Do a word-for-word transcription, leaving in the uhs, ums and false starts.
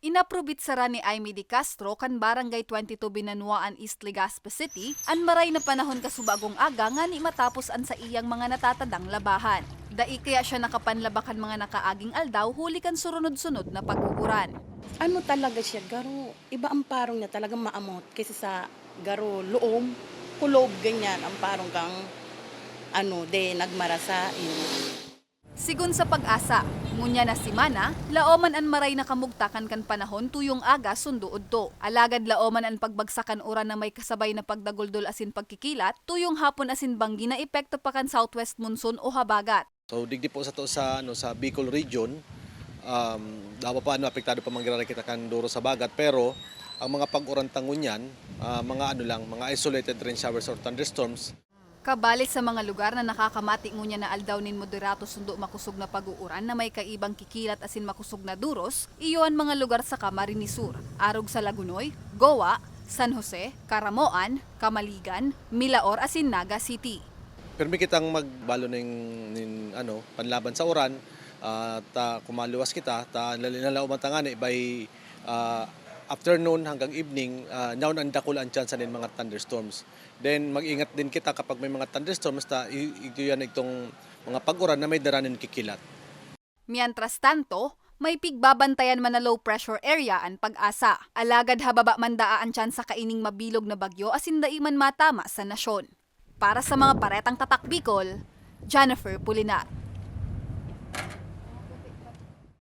Inaprobitsaran ni Imee de Castro kan Barangay twenty-two Binanuaan, East Legazpi City, an maray na panahon kasubagong aga ngani matapos an saiyang mga natatadang labahan. Dai kaya siya nakapanlaba kan mga nakaaging aldaw huli kan surunod-sunod na pag-uuran. Ano talaga siya, garo. Iba ang parong niya, talagang maamot kaysa sa garo loom, kulob, ganyan ang parong kang ano, de nagmarasa, yun. Sigon sa PAGASA, ngunyan na semana, laoman an maray na kamugtakan kan panahon tuyong aga sundo udto. Alagad laoman an pagbagsak kan uran na may kasabay na pagdaguldol asin pagkikilat, tuyong hapon asin banggi na epekto pa kan southwest monsoon o habagat. So digdi po sato sa ano sa Bicol region, um, dawa pa ano apektado pa manggiraray kita kan duro sa bagat, pero ang mga pag-uran ta ngunyan, ah, mga ano lang, mga isolated rain showers or thunderstorms. Kabali sa mga lugar na nakakamati ngunyan na aldaw nin moderato sundo makosog na pag-uuran na may kaibang kikilat asin makosog na duros, iyo an mga lugar sa Camarines Sur, arog sa Lagonoy, Goa, San Jose, Caramoan, Camaligan, Milaor asin Naga City. Pirmi kitang magbalo ning, ning ano, panlaban sa uran, ah, ta kumaluwas kita, ta lalo na laoman ta ngani by, ah, afternoon hanggang evening, ah, yaon an dakul an tsansa nin mga thunderstorms. Then mag-ingat din kita kapag may mga thunderstorms ta i- ito yan itong mga pag-uran na may dara nin kikilat. Mientras tanto, may pigbabantayan man na low pressure area an PAGASA. Alagad hababa man daa an tsansa kaining mabilog na bagyo asin dai man matama sa nasyon. Para sa mga Baretang Tatak Bicol, Jennifer Pulinat.